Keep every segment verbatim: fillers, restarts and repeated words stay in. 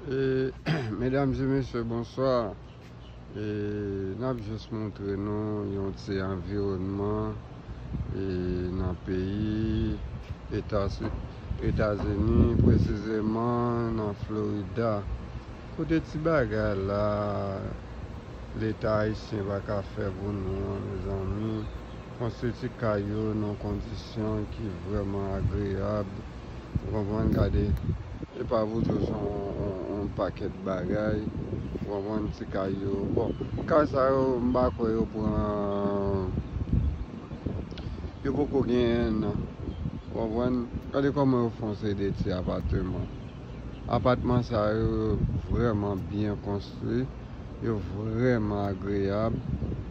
E, medam e mesye, bonswa. E, n ap jis montre nou yon ti anviwònman, e, nan peyi Etasi-, Etazini, presizeman nan Florida. Kote ti bagay la, Leta ayisyen pa ka fè pou nou an, mezanmi. Konstwi ti kay yo nan kondisyon ki vrèman agreyab. Ou konprann? Gade, e pa voudou se yon, yon, yon pakèt bagay. Ou konprann? Ti kay yo. Bon, kay sa yo, m pa kwè yo pran, yo poko genyen nan. Ou konprann? Gade kòman yo fè yon seri de ti apatman. Apatman sa yo vrèman byen konstwi. Yo vrèman agreyab.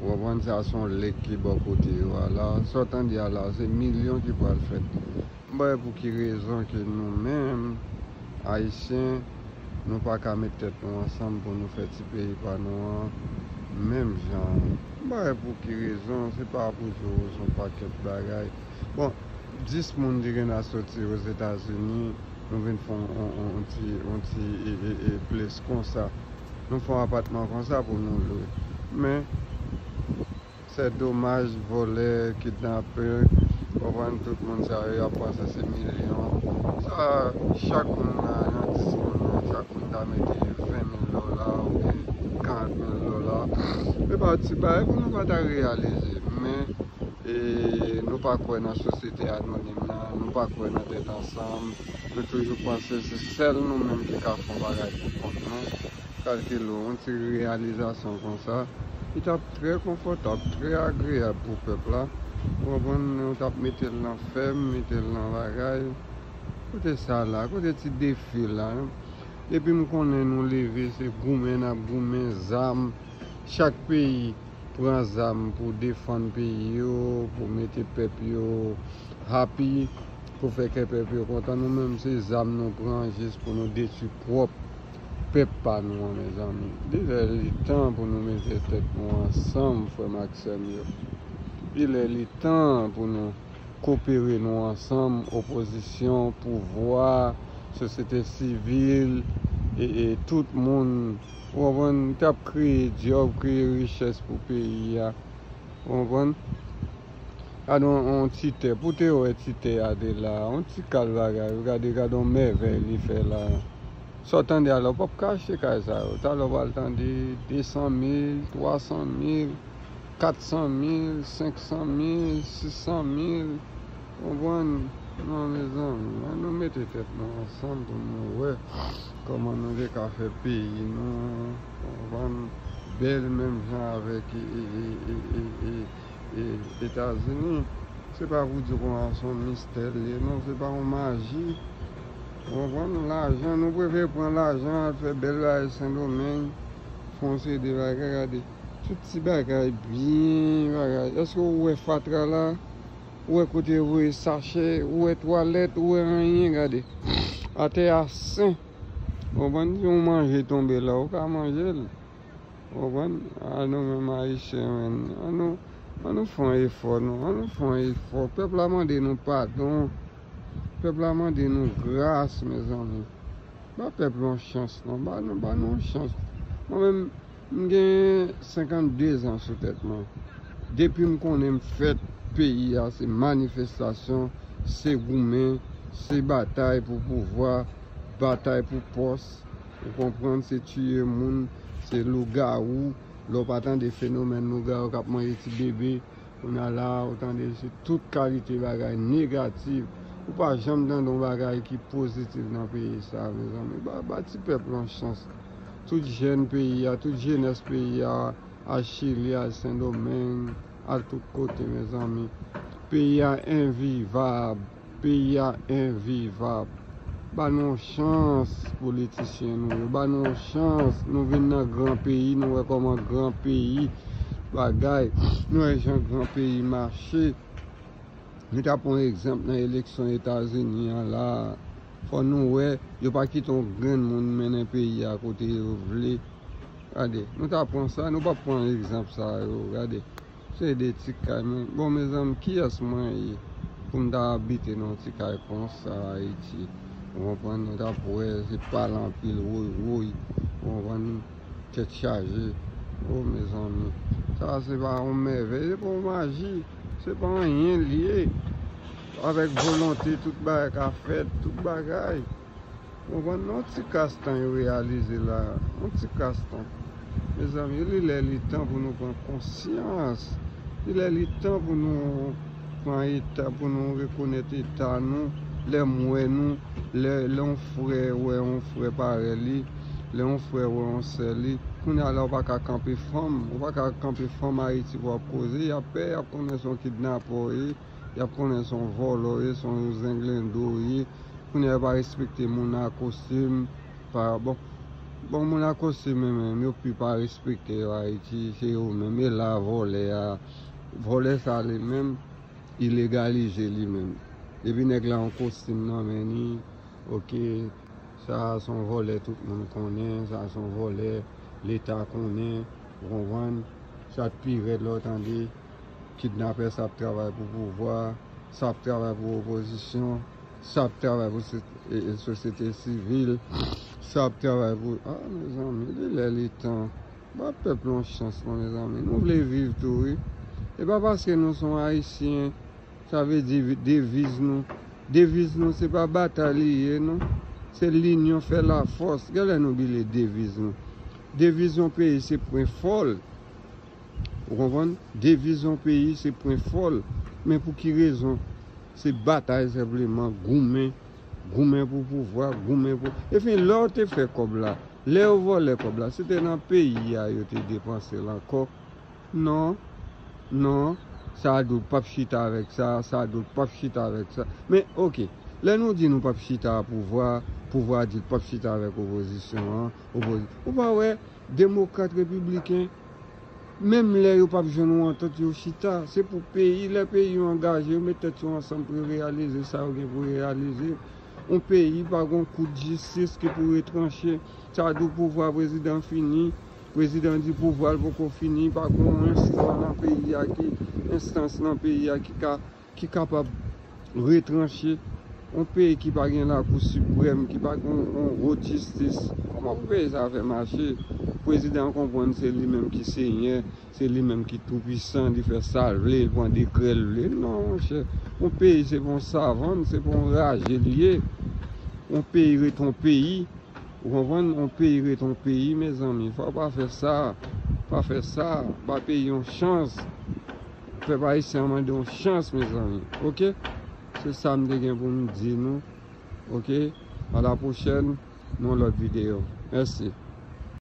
Ou konprann? Sa se yon lake ki bò kote yo a la. Sa w tande a la, se milyon ki pral fèt. M pa wè pou ki rezon ke nou menm, Ayisyen, nou pa ka met tèt nou ansanm pou nou fè ti peyi pa nou an menm jan. M pa wè pou ki rezon, se pa pou zoro, se yon pakèt bagay. Bon, dis moun ki gentan soti Ozetazini, nou vin fè yon, yon, yon, yon ti, yon ti, e, e, e, plis konsa. Nou fè yon apatman konsa pou nou lwe. Men, se domaj, vòlè, kidnapè, w konprann, tout moun sa yo, y ap panse se milyon. Sa, chak moun nan, nan dis moun nan, chak moun ta mete ven mil dola oubyen karant mil dola. E pa ti bagay pou nou pa ta reyalize. Men, e, nou pa kwè nan sosyete anonim nan, nou pa kwè nan tèt ansanm. Nou toujou panse se sèl nou menm ki ka fè yon bagay pou kont nou. Kalkile w, yon ti reyalizasyon konsa, li t ap trè konfòtab, trè agreyab pou pèp la. Ou konprann, nou t ap mete l nan fèm, mete l nan bagay. Kote sa la, kote ti defi la? Depi m konnen nou leve, se goumen n ap goumen, zam. Chak peyi pran zam pou defann peyi yo, pou mete pèp yo happy, pou fè kè pèp yo kontan. Nou menm, se zam nou pran jis pou nou detwi pwòp pèp pa nou an, mezanmi. Li lè li tan pou nou mete tèt nou ansanm, frè m ak sè m yo. Li lè li tan pou nou kopere nou ansanm, opozisyon, pouvwa, sosyete sivil, e, e tout moun, ou konprann, k ap kreye djòb, kreye richès pou peyi a. Ou konprann? Gade yon, yon ti tè, pou te wè ti tè a te la, yon ti kal bagay, gade, gade yon mèvèy li fè la. Sa w tande a la, w p ap ka achte kay sa yo. Talè w pral tande de san mil, twa san mil, kat san mil, senk san mil, sis san mil. Konprann? Non, mezanmi, ann nou mete tèt nou ansanm pou nou wè kòman nou te ka fè peyi nou, konprann, bèl menm jan avèk, e, e, e, e, e, e, e, Etazini. Se pa pou di konsa se yon mistè l ye, non, se pa yon maji. Ou konprann? Lajan, nou prefere pran lajan, al fè bèl bagay Sendomeng, fè yon seri de bagay, gade. Tout ti bagay byen, bagay. Èske ou wè fatra la? Ou wè kote yo voye sachè? Ou wè twalèt? Ou wè anyen? Gade. Atè a sen. Ou konprann? Si yon manje tonbe la, ou ka manje l. Ou konprann? A nou menm Ayisyen, menm. An nou, an nou fè yon efò, non. An nou fè yon efò. Pèp la mande nou padon. Pèp la mande nou gras, mezanmi. Ba pèp la yon chans, non. Ba nou, ba nou yon chans. Mwen menm, m gen senkannde zan sou tèt mwen. Depi m konnen m fèt, peyi a, se manifestasyon, se goumen, se batay pou pouvwa, batay pou pòs. Ou konprann, se tiye moun, se lougawou. Lè w pa tande fenomèn lougawou k ap manje ti bebe, kounye a la, ou tande se tout kalite bagay negatif. Ou pa janm tande yon bagay ki pozitif nan peyi sa, mezanmi. Ba, ba ti pèp la yon chans. Tout jèn peyi a, tout jenès peyi a, al Chili, al Sendomeng, al tout kote, mezanmi. Peyi a envivab. Peyi a envivab. Ba nou yon chans, politisyen nou yo. Ba nou yon chans. Nou vin nan gran peyi, nou wè kòman gran peyi bagay. Nou wè jan gran peyi mache. Nou ta pran egzanp nan eleksyon Etazini an la. Fò nou wè, yo pa kite yon grenn moun mennen peyi a kote yo vle. Gade, nou ta pran sa, nou p ap pran egzanp sa yo. Gade. Se de ti kay, men, bon, mezanmi, kiyès mwen ye pou m ta abite nan yon ti kay konsa Ayiti? Ou konprann? Nou t ap wè, se pale anpil, woy, woy. Ou konprann? Tèt chaje. O, mezanmi. Sa se pa yon mèvèy, se pa yon maji. Se pa anyen l ye. Avèk volonte, tout bagay ka fèt, tout bagay. Ou konprann? Yon ti kras tan yo reyalize la. Yon ti kras tan. Mezanmi, li lè li tan pou nou pran konsyans. Li lè li tan pou nou pran eta, pou nou rekonèt eta nou. Lè m wè nou, lè, lè yon frè wè yon frè parèy li, lè yon frè wè yon sè li. Kounye a la, ou pa ka kanpe fanm, ou pa ka kanpe fanm Ayiti pou w ap koze, y ap pè, y ap konnen se yon kidnapè w ye, y ap konnen se yon vòlò w ye, se yon zenglendo w ye. Kounye a yo pa respekte moun a kostim. Pa, bon, bon, moun a kostim menm, menm, yo pi pa respekte yo Ayiti, se yo menm. E la, vòlè a, vòlè sa li menm, ilegalize li menm. Depi nèg la yon kostim nan men li, oke, sa a se yon vòlè tout moun konnen, sa a se yon vòlè Leta konnen, ou konprann? Sa t pi rèd lè w tande kidnapè sa ap travay pou pouvwa, sa ap travay pou opozisyon, sa ap travay pou sosyete sivil, sa ap travay pou, a, mezanmi, li lè li tan. Ba pèp la yon chans non, mezanmi. Nou vle viv tou, wi. E pa paske nou se yon Ayisyen, sa vle di deviz nou. Deviz nou, se pa batay li ye, non. Se linyon fè lafòs. Gen lè nou bliye deviz nou. Deviz yon peyi, se pwen fò l. Ou konprann? Deviz yon peyi, se pwen fò l. Men pou ki rezon? Se batay senpleman, goumen, goumen pou pouvwa, goumen pou, epi lè w te fè kòb la, lè yo vòlè kòb la, se te nan peyi a yo te depanse l ankò? Non, non, Sadou p ap chita avèk sa, Sadou p ap chita avèk sa. Men, oke, lè nou di nou p ap chita a pouvwa, pouvwa di l p ap chita avèk opozisyon an, opozi-, ou pa wè, demokrat, repibliken, menm lè yo p ap jwenn yon antant, yo chita. Se pou peyi, lè peyi yo angaje, yo met tèt yo ansanm pou yo reyalize sa yo gen pou reyalize. Yon peyi pa gon kout jistis ki pou retranche. Sa di w pouvwa prezidan fini, prezidan di pouvwa l poko fini, pa gon enstans nan peyi a ki, enstans nan peyi a ki ka ki kapab retranche yon peyi ki pa gen lakou siprèm, ki pa gen yon, yon wot jistis. Kòman pou peyi sa fè mache? Prezidan an konprann se li menm ki senyè, se li menm ki toupisan, li fè sa l vle, li pran dekrè l vle. Non, monchè, yon peyi se pa yon savann, se pa yon raje li ye. Yon peyi ret yon peyi. Ou konprann? Yon peyi ret yon peyi, mezanmi. Fò w pa fè sa. Pa fè sa. Ba peyi yon chans. Pèp ayisyen an mande yon chans, mezanmi. Oke? Se sa m te gen pou m di nou. Oke? A la pwochèn, nan yon lòt videyo. Mèsi.